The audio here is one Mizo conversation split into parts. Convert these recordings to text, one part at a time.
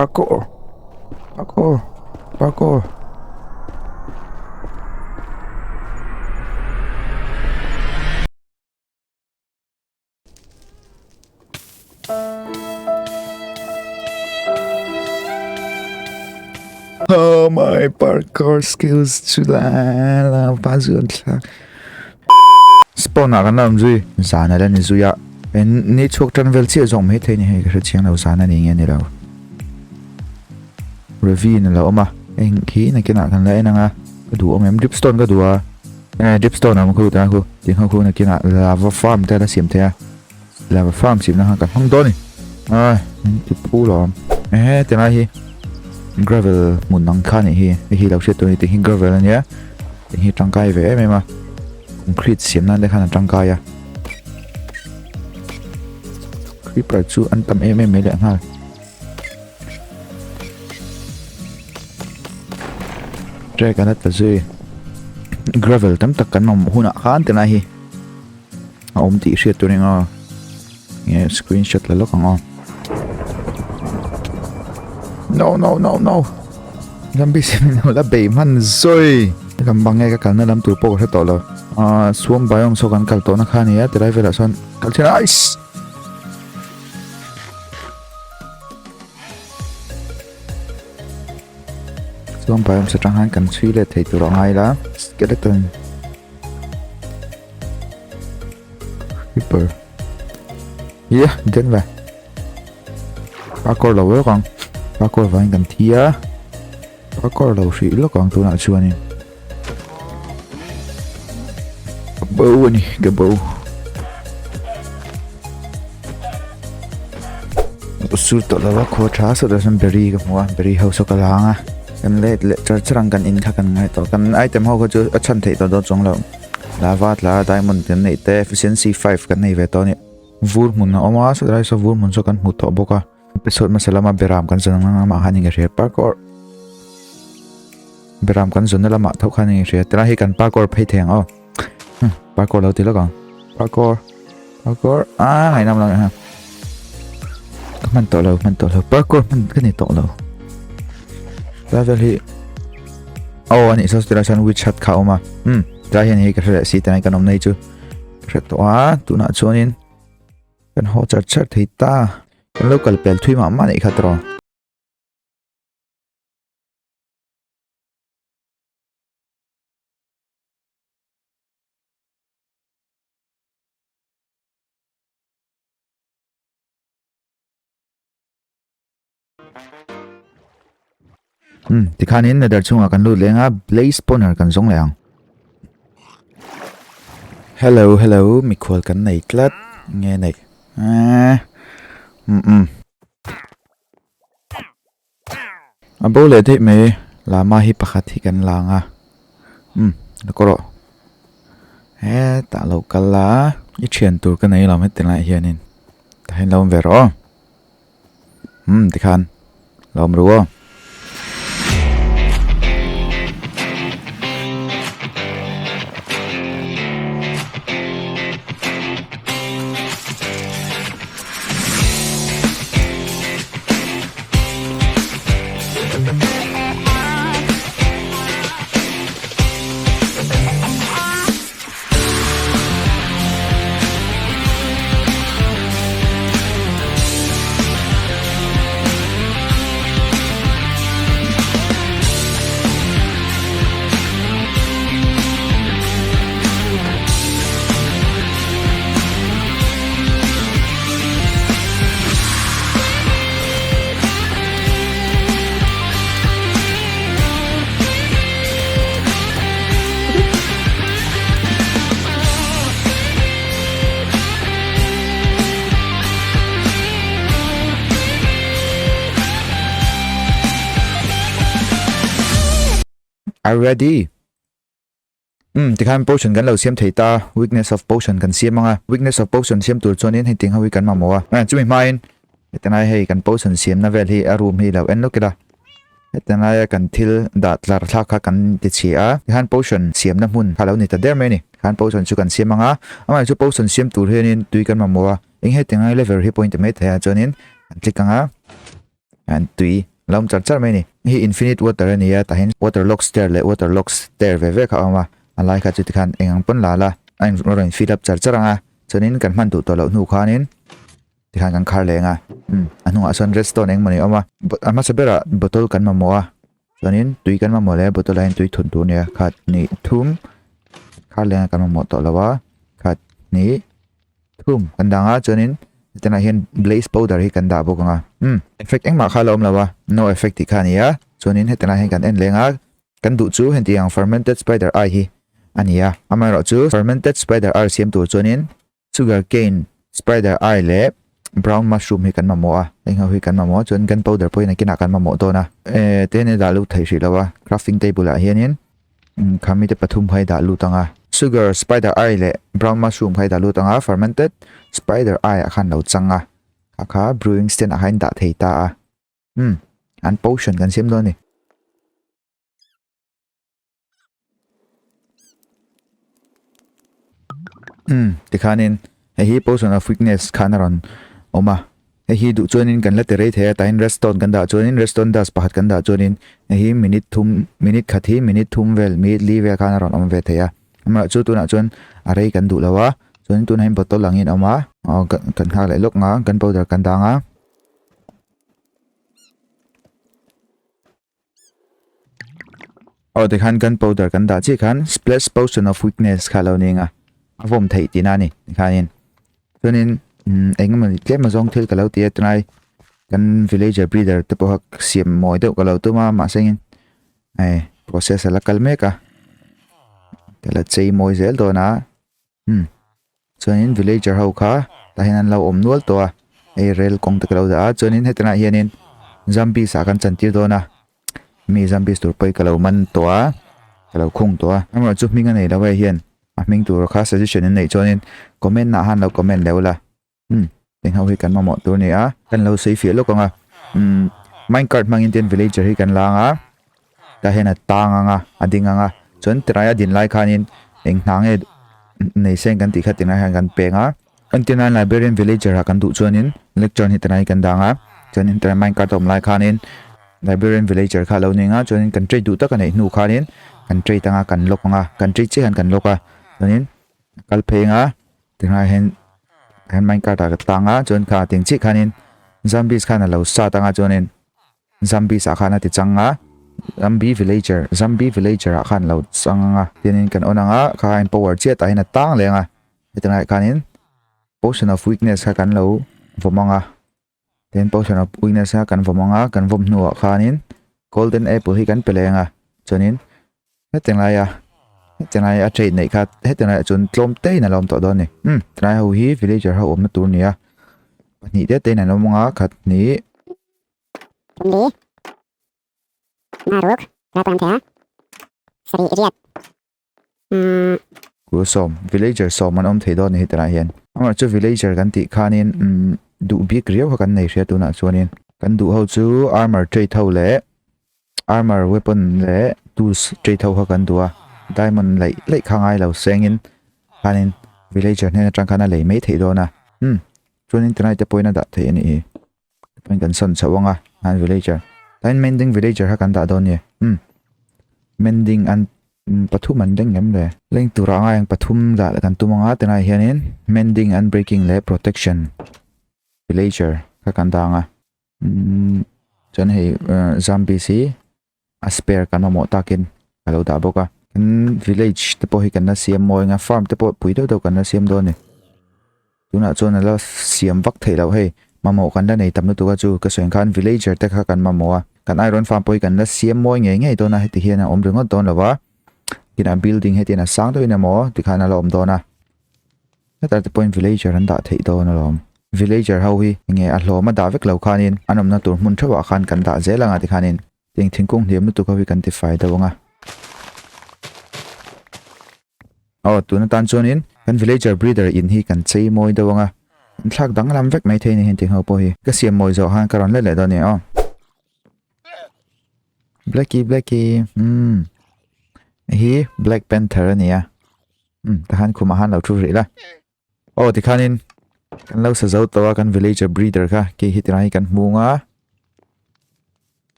Parkour. Parkour. Parkour. Oh my parkour skills chu la la pa zuan thla. Spawn ah kan la awm zui zan a la ni zui a en ni chhuak tan vel chiah zawk mai thei ni hei ka hre chiang lo zan a ni nge ni lo. Ravine a lo awm a eng khi nakinah kan la en ang a ka duh awm em dripstone ka duh a eh dripstone a awm khu tah khu ti kha khu nakinah lava farm te a la siam thei a. Lava farm sim na khan kan hmang dawn ni. Ai, min ti phu lo am. Ehe, tilai hi gravel hmun ang kha nih hi. Hei hi lo hriat tur a ni tih hi gravel a nia. Tih hi tangkai ve em em a. Concrete siam nan te khan a tangkai a. Creeper chu an tam em em mai leh nghal. Track an la ta zui. Gravel tam tak kan awm hunah khan tilai hi. a awm tih hriat tur eng a nge screenshot la lawk ang aw no no no no zombie sin lo la bei hman zawi lam bang nge ka kalna lam tur pawh ka hre tawh lo ah swamp biome saw kan kal tawhna kha a ni a tilai velah sawn kal thin a ice swamp biome sa tang khan kan chhui let thei tur a ngai la skeleton Creeper. Yeah, den ve. Parkour lo lawk ang. Parkour vangin kan thi a. Parkour lo hrih lawk ang tunah chuanin. Ka bo a ni, ka bo. Sur tawh lo a khaw tha sawtah sawn berry ka hmu a, berry ho saw ka la ang a. Kan let leh char char ang kan in kha kan ngai tawh. Kan item ho kha chu a chhan theih tawh dawn chuang lo. Lava tla diamond kan neih te efficiency 5 kan nei ve tawh a ni. Vur hmun a awm a saw saw vur hmun saw kan hmu tawh bawk a. Episode hmasa lama beram kan zawn ang lamah khan in ka hria parkour. Beram kan zawnna lamah tho khan in ka hria. Tilai hi kan parkour phei thei ang aw. Parkour lo ti lawk ang. Parkour. Parkour. Ah, ngaih nam lo ha. Ka hman tawh lo, hman tawh lo. Parkour hman ka ni tawh lo. Level hi Oh, ani so tira chuan witch hut kha awm a. Hmm, tlai hian hei ka hre leh si tanai kan awm nei chu. Ka hre tawh a, tunah chuanin kan haw char char thei ta. Kan lo kal pel thui mah mah nih kha tawh. Tikhanin nether chhungah kan lut leng a, blaze spawner kan zawng leh ang. Hello hello mikhual kan nei tlat nge nei eh um A bo leh daih mai lama hi pakhat hi kan lang a umm la kawr rawh hetah lo kal a i thian tur ka nei lo heti lai hianin tah hian lo awm ve rawh aw umm tikhan lo awm ru aw. Are ready? Umm tikhan potion kan lo siam thei ta, weakness of potion kan siam ang a, weakness of potion siam tur chuanin hei ting ho hi kan mamawh a, eh chumi hmain hetilai hei kan potion siamna vel hi a room hi lo en lawk ila, hetilaia kan thil dah tlar thlak kha kan ti chhi a, tikhan potion siamna hmun kha lo ni ta der mai a ni, tikhan potion chu kan siam ang a, amah chu potion siam tur hianin tui kan mamawh a, eng heti ngai level hi pawh in ti mai thei a chuanin kan click ang a, an tui. Lo awm char char mai a ni. Hei hi infinite water a ni a, tah hian water log stair leh water log stair ve ve kha a awm a, a lai kha chuti khan eng ang pawn la la a in rawn fill up char char ang a, chuanin kan hman duh tawh loh hnu khanin tikhan kan khar leng a, umm a hnungah sawn redstone eng mawni a awm a, a hmasa berah bottle kan mamawh a, chuanin tui kan mamawh leh bottle ah hian tui thun tur a ni a, khat hnih thum khar leng a kan mamawh tawh lo a, khat hnih. Thum kan dang a chuanin tunah hian blaze powder hi kan dah bawk ang a umm effect engmah kha a la awm lo a no effect tih kha a ni a chuanin hetiang lai hian kan en leng a kan duh chu heti ang fermented spider eye hi a ni a amaherawhchu fermented spider eye siam tur chuanin sugar cane spider eye leh brown mushroom hi kan mamawh a heng ho hi kan mamawh a chuan gun powder pawhin a kinah kan mamawh dawn a eh te hian a dah lut thei hrih lo a crafting table ah hianin Kha mite pathum kha i dah lut ang a. Sugar, spider eye leh brown mushroom kha i dah lut ang a, fermented spider eye ah khan lo chang a. Kha kha brewing stand ah khan in dah thei ta a. Umm, an potion kan siam dawn a ni. Umm, tikhanin hei hi potion of weakness khan a rawn awm a. Hei hi duh chuanin kan la ti rei thei a, tahin redstone kan dah chuanin redstone dust pakhat kan dah chuanin hei hi minute thum minute khat hi minute thum vel minute li vel khan a rawn awm ve thei a. Amaherawhchu tunah chuan a rei kan duh lo a, chuanin tunah hian bottle angin a awm a, aw kan nghak leh lawk nga gunpowder kan dang a. Aw tikhan gunpowder kan dah chiah khan splash potion of weakness kha lo ni ang a a vawm theih tihna a ni tikhanin chuanin umm eng emaw tlem azawng thil ka lo ti a tunlai kan villager breeder te pawh kha siam mawi deuh ka lo tum a mahse engin hei process a la kal mek a ka la chei mawi zel dawn a. Umm chuanin villager ho kha tah hian an lo awm nual tawh a hei rail kawng te ka lo dah a chuanin heti laiah hianin zombies ah kan chantir dawn a mi zombies tur pawh hi ka lo man tawh a ka lo khung tawh a amaherawh chu hming a nei lo hei hian a hming tur kha suggestion an neih chuanin comment ah khan lo comment leh ula umm eng ho hi kan mamawh tur a ni a kan lo sawi fiah lawk ang a umm minecart hmangin ten villager hi kan lang a tah hian a tang ang a a ding ang a chuan tilai a din lai khanin eng hna nge nei seng kan tih kha tilai hian kan peng a entirnan librarian villager ah kan duh chuanin lectern hi tilai kan dang a chuanin tilai minecart a awm lai khanin librarian villager kha a lo ning a chuanin kan trade duh tak a neih hnu khanin kan trade anga kan lock ang a kan trade chiah hian kan lock a chuanin a kal phei ang a. Tinghai hian hian minecart ah ka tlang a chuan kha ting chiah khanin zombies khan a lo sat anga chuanin zombies ah khan a ti chang a zombie villager zombie villager ah khan a lo chang anga tianin kan on anga kha a in power chiah tah hian a tang leh anga hetiang khanin potion of weakness kha kan lo vawm anga. Tin potion of weakness a kan vawm anga kan vawm hnuah khanin golden apple hi kan pe leh anga chuanin hetiang laia hetiang laia a trade neih kha hetiang laiah chuan tlawm te in a lo awm tawh dawn a ni umm tilai ho hi villager ho awmna tur a ni a pahnih te te in an awm anga khat hnih. Kul sawm, villager sawm an awm thei dawn a ni heti lai hian. Amah chu villager kan tih khanin umm duh bik riau kha kan nei hria tunah chuanin kan duh ho chu armor trade ho leh armor weapon leh tools trade ho kha kan duh a diamond laih laih kha ngai lo sengin khanin villager hnen atang khan a lei mai theih dawn a umm chuanin tunai te pawhin a dah theih a nih hi pawhin kan sawn chhoh ang a an villager tain mending villager kha kan dah dawn a ni umm mending an pathum an leng em le leng turah a ngai ang pathum dah kan tum ang a tunah hianin mending unbreaking leh protection villager kha kan dah ang a umm chuan hei zombies hi a spare kan mamawh takin a lo dah bawk a kan village te pawh hi kan la siam mawi ang a farm te pawh pui deuh deuh kan la siam dawn a ni tunah chuan a la siam vak theih loh hei mamawh kan la nei tam lutuk a chu ka sawi ang khan villager te kha kan mamawh a kan iron farm pawh hi kan la siam mawi ngei ngei dawn a heti hian a awm ringawt dawn lo va tinah building hetiang a sang deuhin emaw tikhan a la awm dawn a. Hetah te pawhin villager an dah theih dawn alawm. Villager ho hi enge a hlawm a dah vek lo khanin an awmna tur hmun theuhah khan kan dah zel anga tikhanin tiang thingkung hliam lutuk ho hi kan tifai deuh anga. Aw tun atan chuanin kan villager breeder in hi kan chei mawi deuh anga kan thlak danglam vek mai thei a ni heng ho pawh hi. Ka siam mawi zawh khan ka rawn let leh dawn a ni aw. Blacky Blacky umm hi Black Panther a ni a. Umm takhan khumah khan lo thu rih la. Aw tikhanin kan lo sa zo tawh a kan villager breeder kha kei hi tilai hi kan hmung a.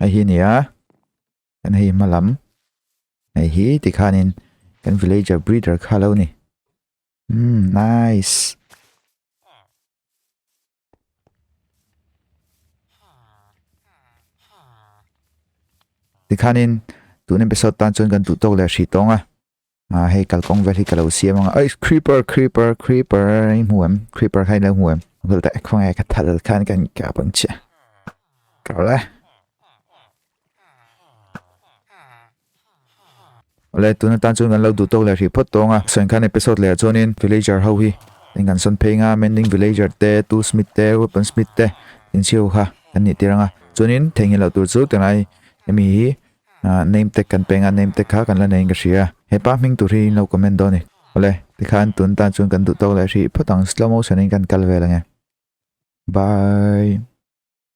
Hei hi nia kan hei hma lam hei hi tikhanin kan villager breeder kha lo ni. Hmm, nice. Tikhanin tun episode tan chuan kan duh tawk leh hrih tawng a. Ah, hei kalkawng vel hi ka lo siam anga. Ai, creeper, creeper, creeper. I hmu em? Creeper kha i lo hmu em? Vel ta khawnge ka thal khan kan kap ang che. Kar le. Ole, tuna tan chuan kan lo duh tawk leh hrih phawt tawng a. Sawn khan episode leh ah chuanin villager ho hi in kan sawn phei nga mending villager te, tool smith te, weapon smith te inchhiau kha kan nih tir anga. Chuanin theihnghilh loh tur chu tunlai hemi hi Ah name tag kan peng a name tag kha kan la nei in ka hria hepa hming tur hi in lo comment dawn a ni awle tikhan tun tan chuan kan duh tawk leh hrih phawt ang slow motion in kan kal vel ange bye.